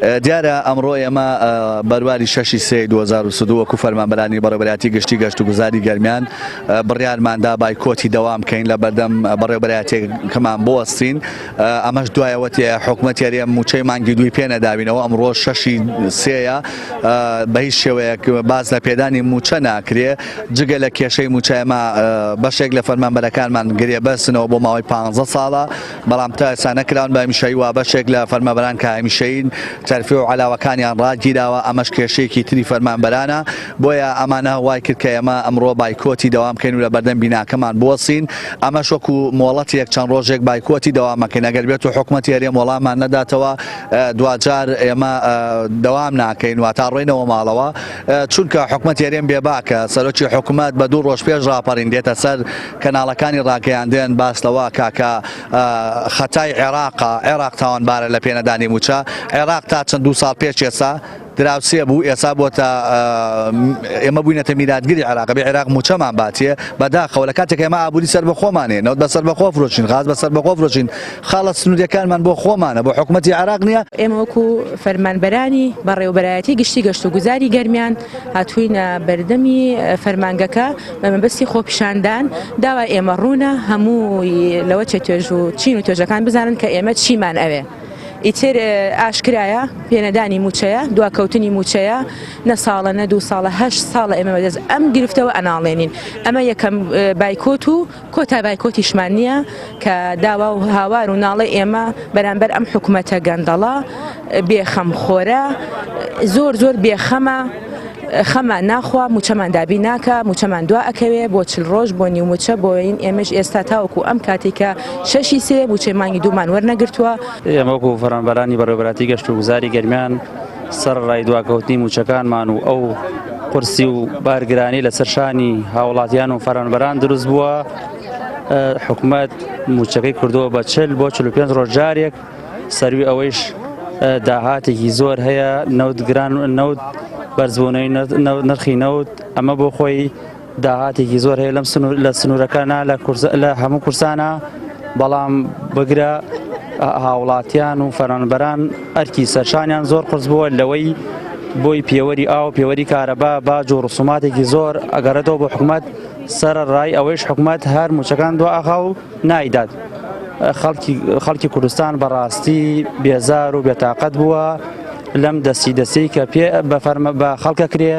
دیارە ئەمڕۆ ئێمە بەرواری شەشی سێی 2022 وەکو فەرمانبەرانی بەڕێوەبەرایەتی گشتی گەشتوگوزاری گەرمیان بڕیارماندا بایکۆتی دەوام بکەین لە بەردەم بەڕێوەبەرایەتیەکەمان بوەستین ئەمەش دوایەوە تێ حکومەت هەرێم موچەی مانگی دووی پێ نەداوینەوە ئەمڕۆ شەشی سێیە بە هیچ شێوەیەک باس لە پێدانی موچە ناکرێ جگە لە کێشەی موچە ئێمە بەشێک لە فەرمانبەرەکانمان گرێبەستنەوە بۆ ماوەی 15 ساڵە بەڵام تا ئێستا نەکراون بە هەمیشەیی وا بەشێک لە فەرمانبەران کە هەمیشەیین تەرفێ و عەلاوەکانیان ڕاگیراوە ئەمەش کێشەیەکی تری فەرمانبەرانە بۆیە ئەمانە وای کرد کە ئێمە ئەمڕۆ بایکۆتی دەوام بکەین و لە بەردەم بیناکەمان بوەستین ئەمەش وەکو مۆڵەتێک چەند ڕۆژێک بایکۆتی دەوامەکەین ئەگەر بێت و حکومەتی هەرێم وەڵاممان نەداتەوە دواجار ئێمە دەوام ناکەین واتا ڕۆینەوە ماڵەوە چونکە حکومەتی هەرێم بێباکە سەرۆکی حکومەت بە دوو ڕۆژ پێش ڕاپەڕین دێتە سەر کەناڵەکانی ڕاگەیاندن باس لەوە ئەکا کە خەتای عێراقە، عێراق تاوانبارە لە پێنەدانی مووچە، عێراق تا چەند دوو ساڵ پێش ئێستا دراوسێ بوو ئێستا بۆتە ئێمە بووینەتە میراتگری عێراق بێ عێراق مووچەمان باتێ بەداخەوە لە کاتێک ئێمە ئابووری سەربەخۆمان هەیە نەوت بە سەربەخۆ فرۆشین غاز بە سەربەخۆ فرۆشین خاڵە سنووریەکانمان بۆ خۆمانە بۆ حکومەتی عێراق نییە. ئێمە وەکو فەرمانبەرانی بەڕێوەبەرایەتی گشتی گەشتوگوزاری گەرمیان هاتووینە بەردەمی فەرمانگەکە بە مەبەستی خۆپیشاندان، داوای ئێمە ڕوونە، هەمووی لەوە چێ توێژ و چین و توێژەکان بزانن کە ئێمە چیمان ئەوێ. ئیتر ئاشکرایە پێنەدانی مووچەیە، دواکەوتنی مووچەیە، نە ساڵە نە دوو ساڵە، هەشت ساڵە ئێمە بەدەست ئەم گرفتەوە ئەناڵێنین. ئەمە یەکەم بایکۆت و کۆتا بایکۆتیشمان نییە کە داوا و هاوار و ناڵەی ئێمە بەرامبەر ئەم حکومەتە گەندەڵە بێخەمخۆرە زۆر زۆر بێخەمە خەمان ناخوا موچەمان دابی ناکە موچەمان دوا ئەکەوێ بۆ چل ڕۆژ بۆ نیو موچە بۆین ئێمەش ئێستا تاوەکو ئەم کاتێک کە شەشی سێ موچەی مانگی دوومان وەرنەگرتووە. ئێمە وەکو فەرمانبەرانی بەڕێوەبەرایەتی گەشت و گوزاری گەرمیان سەرەڕای دواکەوتنی مووچەکانمان و ئەو قورسی و بارگرانی لەسەر شانی هاوڵاتیان و فەرمانبەران دروست بووە حکومەت مووچەکەی کردووە بە چل بۆ 45 ڕۆژ جارێک سەروی ئەوەیش داهاتێکی زۆر هەیە نەوت گران نەوت بەرزبوونەوەی نرخی نەوت ئەمە بۆ خۆی داهاتێکی زۆر هەیە لەم سنوور لە سنوورەکانە لە لە هەموو کورسانە بەڵام بگرە هاوڵاتیان و فەرمانبەران ئەرکی سەرشانیان زۆر قرس بووە لەوەی بۆی پێوەری ئاو پێوەری کارەبا باج و ڕسوماتێکی زۆر ئەگەڕێتەوە بۆ حکوومەت سەر ڕای ئەوەیش حکوومەت هەر موچەکان دو ئاخا و نایدات خەڵکی خەڵکی کوردستان بەڕاستی بێزار و بێتاقەت بووە لەم دەستی دەستی کە پێ بە فەرمە بە خەڵکە کرێ.